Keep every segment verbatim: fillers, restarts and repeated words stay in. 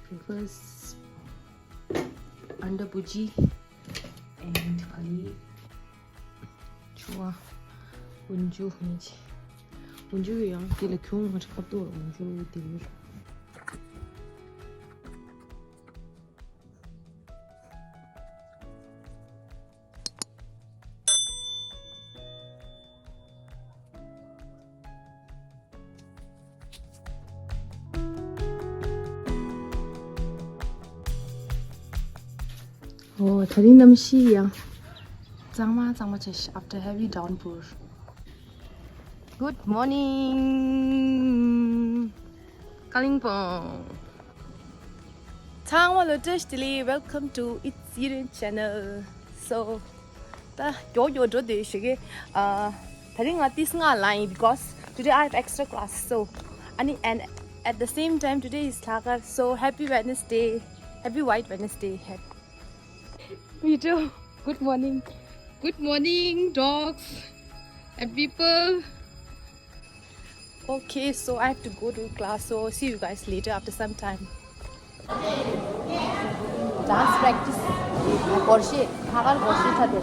Breakfast under bhuji and curry. ཆུ་བ་འོན་ཆུ་ནི་ཆེ། འོན་ཆུ་ཡང་དེ་ལ་ཁྱུང་མ་ཁབ་ཏོ་འོན་ཆུ་དེ་ཡོད། ཨོ། ད་རིང་གནམ་གཤིས་ཡང་གཙང་མ་གཙང་མ་བྱས་ཤག after heavy downpour. Good morning, Kalimpong. ཚང་མ་ལ་བཀྲ་ཤིས་བདེ་ལེགས། Welcome to It's Yiren channel. So, ད་མགྱོགས་མགྱོགས་འགྲོ་བསྡད་ཤག་གི། ཨ། ད་རིང་ང་ཏིས་ང་ལ་ཡིན། Because today I have extra class. So, ཨ་ནི་and at the same time today is ལྷག་དཀར། So, happy Wednesday. Happy White Wednesday. Happy Vito, good morning. Good morning, dogs and people. Okay, so I have to go to class. So see you guys later after some time. Dance practice. Gorshi, hagar gorshi tha de.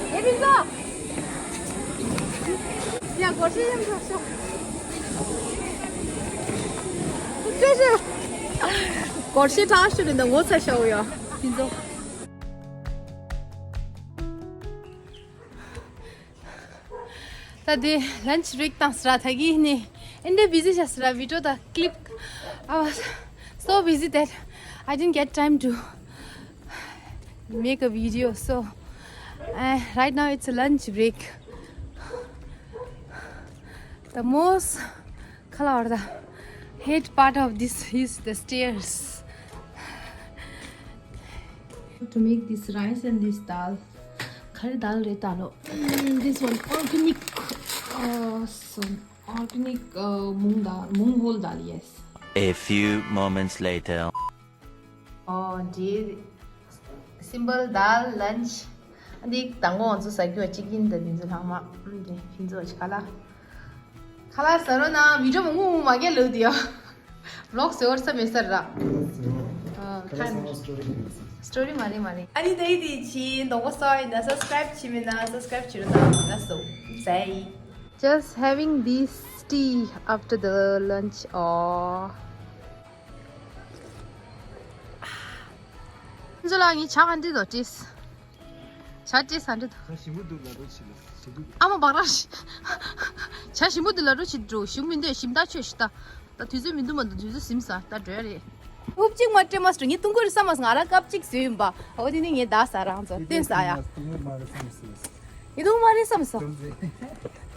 Here we go. ཡ། སྒོར་གཞས་ཡང་ཆོག་ཆོག་ཆོག་ཆོག་སྒོར་གཞས་གྲགས་ཤོར་རེད་འདུག་ངོ་ཚ་ཤོར་ཡོད། དེ་ཚོ། ད་དེ་lunch break བཏང་ཟེར་ར། ད་གི་ནི་ཨེ་འདྲ་busy ཆགས་ཟེར་ར། Video དང་clip, I was so busy that I didn't get time to make a video. So, uh, right now it's a lunch break. The most color, the hate part of this is the stairs. To make this rice and this dal. Curry dal re talo. Mm, this one organic. Uh, some organic, uh, mung dal, mung hol dal, yes. A few moments later. Oh, dear. Simple dal lunch. འདི་དང་པོ་ང་ཚོ་ཟ་རྒྱུ་བ་chicken དང་འདི་ཚོ་ལྷག་མ། ཨ་འདི་ཕྱི་ཚོ་ཁ་ལག་ཁ་ལག་ཟ་རོགས་གནང་། video མང་པོ་མང་པོ་མ་རྒྱག་ལབ་དེ་ཡ། Vlog ཟེར་བར་ས་མེད་ས་ར། ཨ་ཁ་ལག་ཟ་རོགས་story་མེད་ས། Story མ་རེད་མ་རེད། ཨ་ནི་ད་ཡི་དེ་ཕྱི་དང་པོ་ཟ་ཡིན་ན་subscribe བྱེད་མེད་ན་subscribe བྱེད་རོགས་གནང་། ལགས་སོ། Bye. Just having this tea after the lunch. Oh. ཁྱེད་ཚོ་ལ་ངས་ཇ་ག་འདྲ་འདུག་བྲིས། ཇ་བྲིས་ས་འདྲ་འདུག་ཇ་ཞིམ་པོ་འདུག་ལབ་རོགས་བྱེད་ལ་ཞིམ་པོ་འདུག་ཨ་མ་བག་ར་ཤི། ཇ་ཞིམ་པོ་འདུག་ལབ་རོགས་བྱེད་འགྲོ། ཞིམ་མི་འདུག་ཞིམ་ད་ཆོས་ཤི་ད། ད་དུས་ཚོད་མི་འདུག་མ་འདུག་དུས་ཚོད་ཟིན་ས་ད་འགྲོ་ཡ་རེད། ཧུབ་ཅིག་མ་སྤྲད་མ་སྤྲོ་ངས་ཏུང་ཀུ་རི་ས་མ་ང་རང་སྐབས་གཅིག་ཟོས་ཡིན་པ། འོ་དེ་ནི་ངས་ད་ཟ་རང་ཚོ་བསྟན་ས་ཡ། ཏུང་ཀུ་མ་རེད་ས་མ་ཟོས། ཡིན་དུ་མ་རེད་བསམ་སོང་།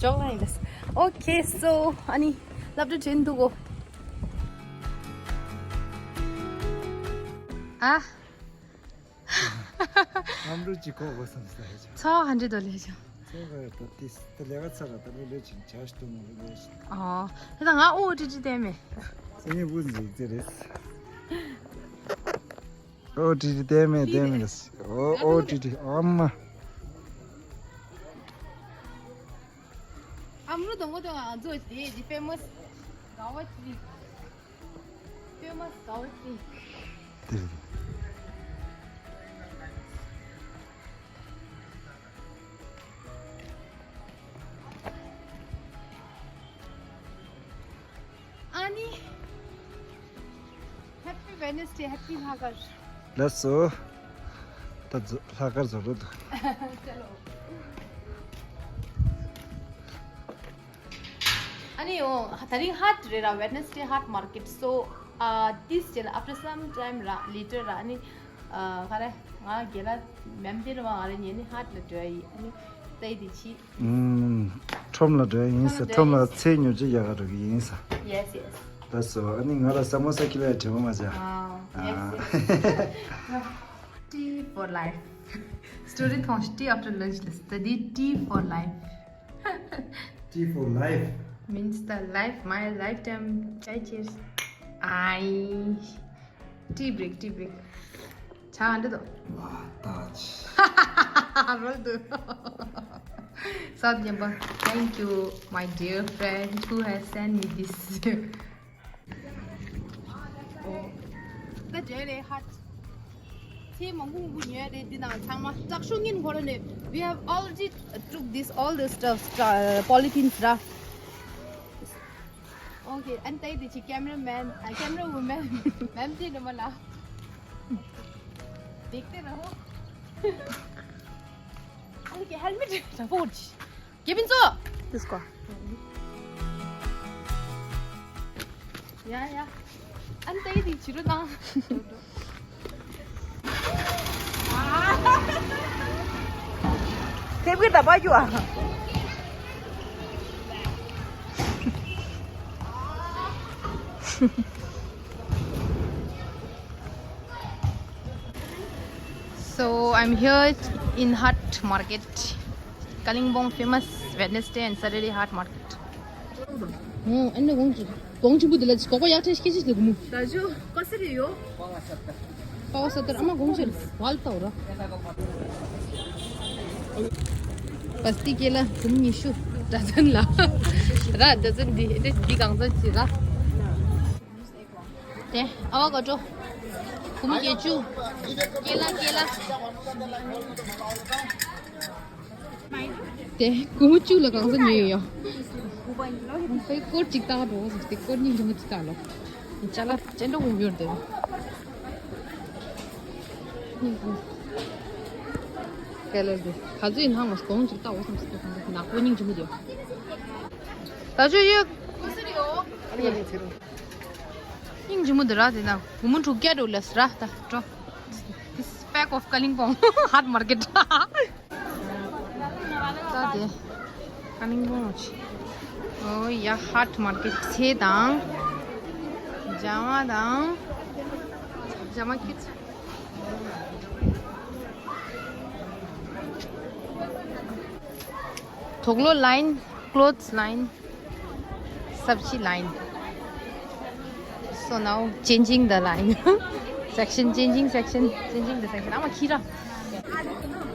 ཇོག་ལ་ཡིན་ལས། Okay, so ཨ་ནི་སློབ་གྲྭ་དྲན་འདུག་གོ་ཨ། ཨམ་རུ་ཅི་གོ་གོ་བསམ་ས་ཡ་ཅང་། ཚོགས་ཧ་འདྲི་དོ་ལས་ཅང་། ཚོགས་ཧ་ད་ཏིས་ད་ལས་ཀ་ཚར་ར་ད་ལོ་ལས་ཅིང་ཇ་ཞིག་ཏུ་མ་ལོ་ལས་ཅིང་། ཨོ། ད་ང་ཨོ་ཏི་ཏི་བསྟན་མེད། སེ་ཉི་བུ་འཛིག་ཙེ་རེད། ཨོ་ཏི་ཏི་ལྟད་མེད་ལྟད་མེད་ལ། ཨོ་ཨོ་ཏི་ཏི་ཨ་མ། ཨམ་རུ་དང་པོ་དང་ང་ཚོ་དེ་ཇི་famous Gawa tea། Famous Gawa tea། དེ་རེད། ཨ་ནི། Happy Wednesday, Happy ལྷག་དཀར། ལགས་སོ། ད་ཛོ་ལྷག་དཀར་ཛོ་རུ་དུ། ཅ་ལོ། ཨ་ནི་འོ་ད་རིང་ཧཊ་རེད་ར། Wednesday hot market. So, uh, this channel after some time ར་later ར་ཨ་ནི། ཨ་ག་རེ། ང་རྒན་ལགས་མེམ་དེ་རུ་མ་ང་རེ་ཉེ་ནི་ཧཊ་ལ་འགྲོ་ཡི་ཨ་ནི། ལྟ་ཡི་དེ་ཆི། ཨུམ། ཁྲོམ་ལ་འགྲོ་ཡི་ཡིན་ས། ཁྲོམ་ལ་ཚལ་ཉོ་ཅི་རྒྱག་ག་འགྲོ་གི་ཡིན་ས། Yes, yes. ལགས་སོ། ཨ་ནི་ང་ལ་ས་མོ་ས་ཁྱི་ལ་ཡ་དྲི་མ་མ་བྱ། ཨ། Yes, yes. Tea for life. Story ཐོང་ཤི། Tea after lunch ལ་study, tea for life. Tea for life. Means the life, my lifetime. Chai, cheers. Ai. Tea break, tea break. ཆ་འདི་དོ། ལ་ད་ཆི། རོལ་དུ། སོ་ཉན་པ། Thank you, my dear friend who has sent me this. ད་འདྲ་རེད་ཧ། ཚེ་མང་པོ་མང་པོ་ཉོས་རེད། འདི་ནང་ཚང་མ་བཀྲ་ཤིས་ཉིན་གོ་ར་ནས། We have already took this all the stuff, uh, polythenes ར། Okay, and thank the cameraman, uh, camera woman, ma'am, the number la. देखते रहो। Okay, helmet support. Kevin so. This ko. Yeah, yeah. And thank the chiro na. Tep ki tapa ju a. So I'm here in Haat Market, Kalimpong famous Wednesday and Saturday Haat Market. ཨོ། ཨ་ནི་གོང་ཆེ། གོང་ཆེན་པོ་དེ་ལ་ཅི་གོ་གོ་ཡག་ཆེ་སྐད་ཆེ་ཞིག་གོ་མོ། ད་ཇོ་ཀོ་སི་རེ་ཡོ། པའོ་ས་ཏར་ཨ་མ་གོང་ཆེ་ཝལ་ཏའོ་ར། པ་སྟི་ཀེ་ལ་གོང་ཉི་ཤུ། ཌ་ཛན་ལ་ར། ཌ་ཛན་འདི་འདི་འདི་གང་ཚ་ཅི་ར། དེ་ཨ་བ་ག་ཅོ། གོང་བརྒྱད་ཅུ། ཀེ་ལ་ཀེ་ལ། དེ་སྐུ་མོ་བཅུ་ལ་གང་ས་ཉོས་ཡོད། དེ་སྐོར་གཅིག་བཏགས་འགྲོ་ཟེར་ཏེ་སྐོར་གཉིས་ཀྱི་མུ་ཅི་བཏགས་ལོ། ཅ་ལག་ཅན་འགྲོ་འོང་ཡོད་དེ། ཀེ་ལ་དེ་ག་ཚོད་ཡིན་ཧང་མ་སྐོང་གཅིག་བཏགས་འོ་བསམ་སྟེ་ནག་པོ་སྙིང་རྗེ་མོ་དེ། ད་ཆོས་ཡོད། སྙིང་རྗེ་མོ་དེ་ར་དེ་ན་བུ་མོ་དྲུག་བརྒྱ་འགྲོ་ལས་ར་ད་འགྲོ། This pack of Kalimpong Haat Market. ད་དེ། ཀ་ནིང་བོང་ཆེ། ཨོ་ཡ། ཧཱཊ་མར་ཀེཊ་ཚེ་དང་། ཇ་མ་དང་། ཇ་མ་ཁྱུ་ཚ། དོག་ལོ་ལའིན། clothes line. Sabji line. So now changing the line. Section, changing section, changing the section. ཨ་མ་ཁྱི་ར།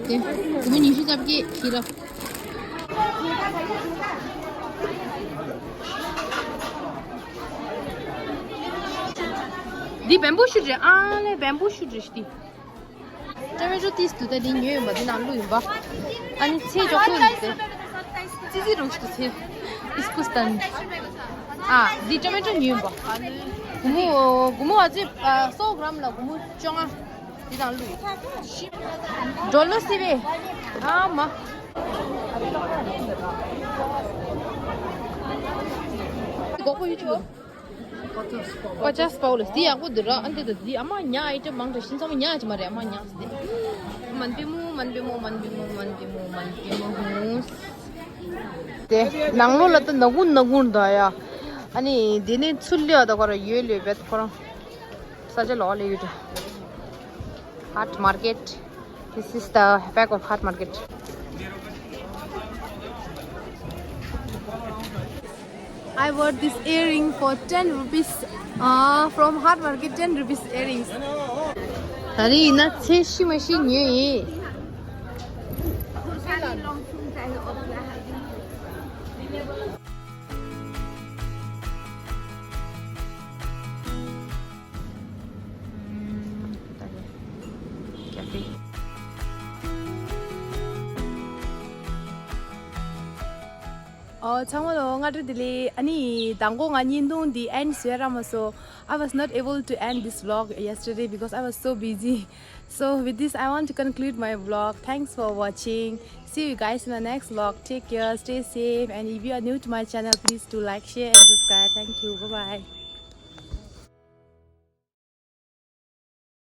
དེ་བུ་མོ་ཉི་ཤུ་རྩ་བརྒྱད་ཁྱི་ར། འདི་བེམ་བུ་ཤུ་རེད། ཨ་ལེ་བེམ་བུ་ཤུ་རེད་འདི། ཊོ་མེ་ཊོ་ཏིས་དུ་ད་འདི་ཉོས་ཡིན་པ། འདི་ནང་བླུགས་ཡིན་པ། ཨ་ནི་ཚེ་འཇོག་ཐུབ་ཡིན་ཏེ། ཙི་ཙི་རུ་ཞིག་ཏུ་ཚེ། ཨིས་ཀུ་སྟན། ཨ་འདི་ཊོ་མེ་ཊོ་ཉོས་ཡིན་པ། སྒོར་མོ་སྒོར་མོ་ཨ་ཙི་སོ་གྲམ་ལ་སྒོར་མོ་བཅོ་ལྔ། འདི་ནང་བླུགས་ཡིན། འགྲོ་ལོ་སི་བེ། ཨ་མ། སྒོར་མོ་ཡོད་ཅིག་པ་ཅཱས་པའོ་ལ་འདི་ཡག་པོ་འདུག་ར། ཨ་འདི་དང་འདི་ཨ་མ་ཉ་ཨའི་ཊེམ་མང་དྲགས་ཤིང་ཚང་མ་ཉ་ཅི་མ་རེད། ཨ་མ་ཉ་ཟེར་ཏེ། མན་པི་མོ་མན་པི་མོ་མན་པི་མོ་མན་པི་མོ་མན་པི་མོ་ཧུང་། དེ་ནང་ལོགས་ལ་ད་ནག་ཁུང་ནག་ཁུང་འདུག་ཡ། ཨ་ནི་དེ་ནས་ཚུར་སླེབས་ད་ཁོ་རང་ཡོད་ལོས་བེད་ཁོ་རང་ས་ཆ་ལོག་སླེབས་ཡོད་དེ། Haat Market. This is the back of Haat Market. I bought this earring for ten rupees, uh, from Haat Market, ten rupees earrings. ད་རེས་ཡིན་ན་ཚེ་ཤི་མ་ཤི་ཉོས་ཡིན། ཨོ། ཚང་མ་ལ་སྔ་དྲོ་བདེ་ལེགས། ཨ་ནི་མདང་དགོང་ང་བརྙན་ཐུང་འདི་ཨེན་ཌི་བཟོ་རག་མ་སོང་། I was not able to end this vlog yesterday because I was so busy. So with this, I want to conclude my vlog. Thanks for watching. See you guys in the next vlog. Take care, stay safe, and if you are new to my channel, please do like, share, and subscribe. Thank you. Bye bye.